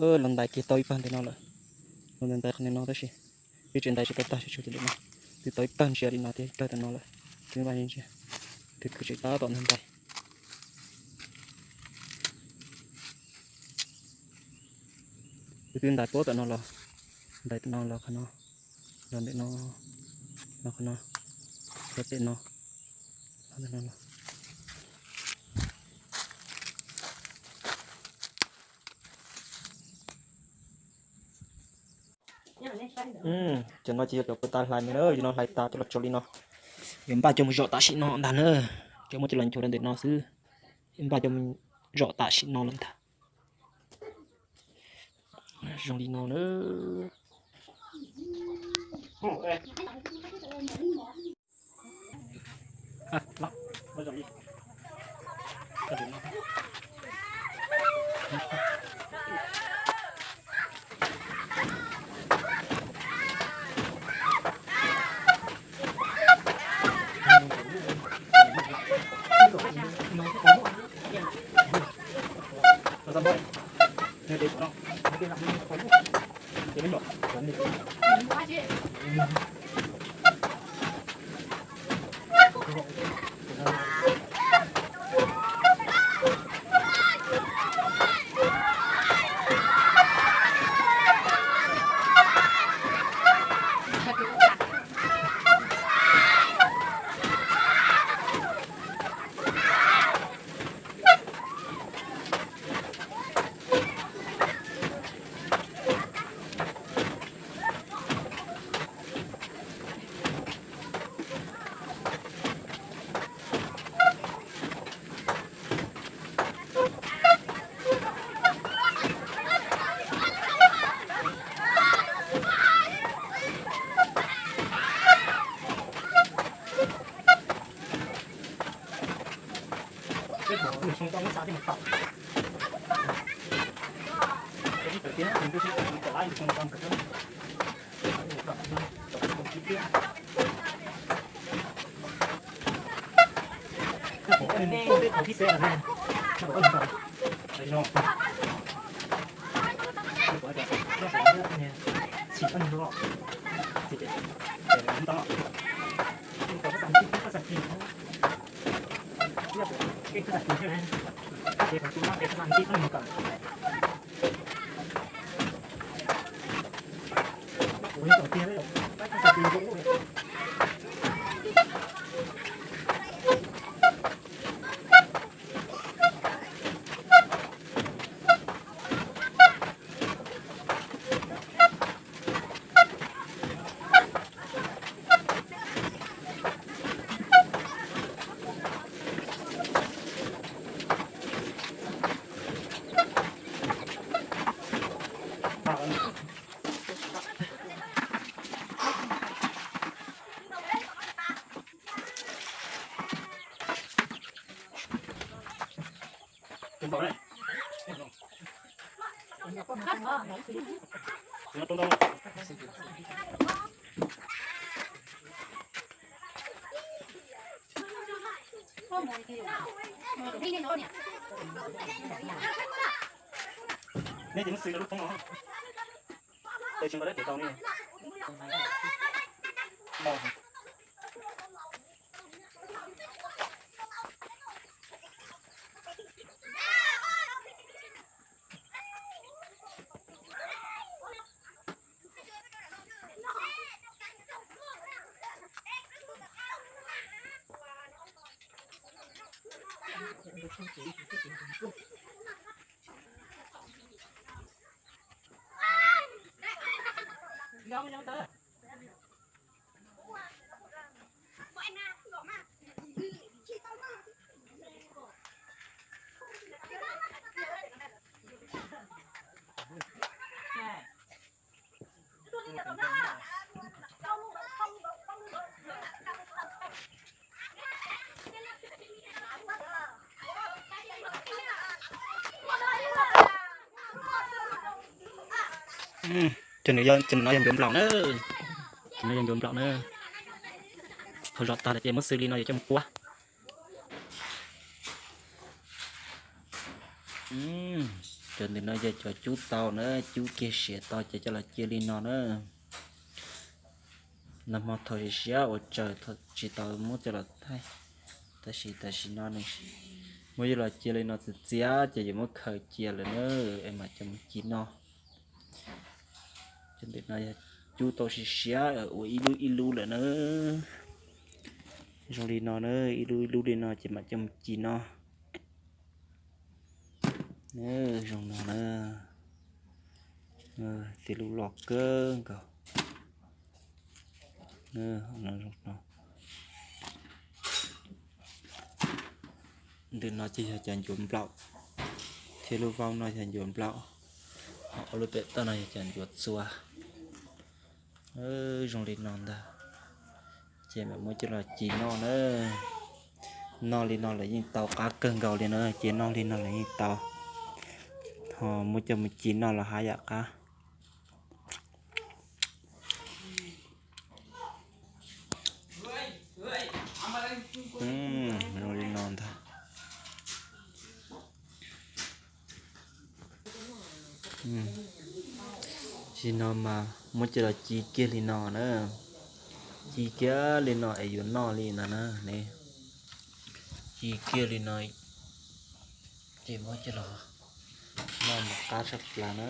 Los ntais kiag tau ib pawg ntawm no lawm. Los ntais ntais qhov ntawm no tab sis peb tseem ntais tsis tau tag, tsuas tsuas ntawm no. Twb tau ib pawg ntsia li no thiab ib pawg ntawm no lawm. Twb npaj ntsia, twb kwv tsev tab tom ntais. Twb twb ntais puab tom no los, ntais tom no los qhov no, los ntawm no, los qhov no, los pem no, los ntawm no los. Cov no ces yog cov puag ta hlais na, yog no hlais tas coj los tso li no. Yuav npaj coj mus zom tam sim no ntag na. Coj muab coj los nchuav rau ntawm no xwb. Npaj coj mus zom tam sim no lawm ntag. Zoo li no na. Nej ces muab xwb rau lub thoob no, tes tsis nqa dab tes tau ne. Ces nws yog ncuav nplaum na. Ces nws yog ncuav nplaum na. Thaum zom tag lawm ces muab xwb li no yuav coj mus puab. Cov ntawm no yog cov cub tau na, cub kiag siav tau ces coj los cia li no na. Nag hmo thaum siav siav ua tsaws tsis tau muab coj los thaij, tab sis tam sim no nws muab coj los cia li no txias txias ces yuav muab khaws cia lawm na, es mam coj mus ci noj. Cov ntawm no yog cub tau siav siav ua ib lub ib lub lawm na. Zoo li no na, ib lub ib lub li no ces mam coj mus ci noj. Zoo no na, tej lub loj kawg nkaus. Ntawm no ces yog cov ncuav nplaum, thiab lub vauv no yog ncuav nplaum, ho ob lub pem toj no yog cov ncuav txua. Zoo li no ntag, ces mam muab coj los ci noj na. Noj li no lawm yeej tau qab kawg nkaus li na, ces noj li no lawm yeej tau. Ho muab coj mus ci noj los haj yam qab. Zoo li no ntag. Tsis no mas muab coj los ci kiag li no na, ci kiag li no es yuav noj li ntag na ne. Ci kiag li no ces muab coj los noj mas qab tshaj plaws na.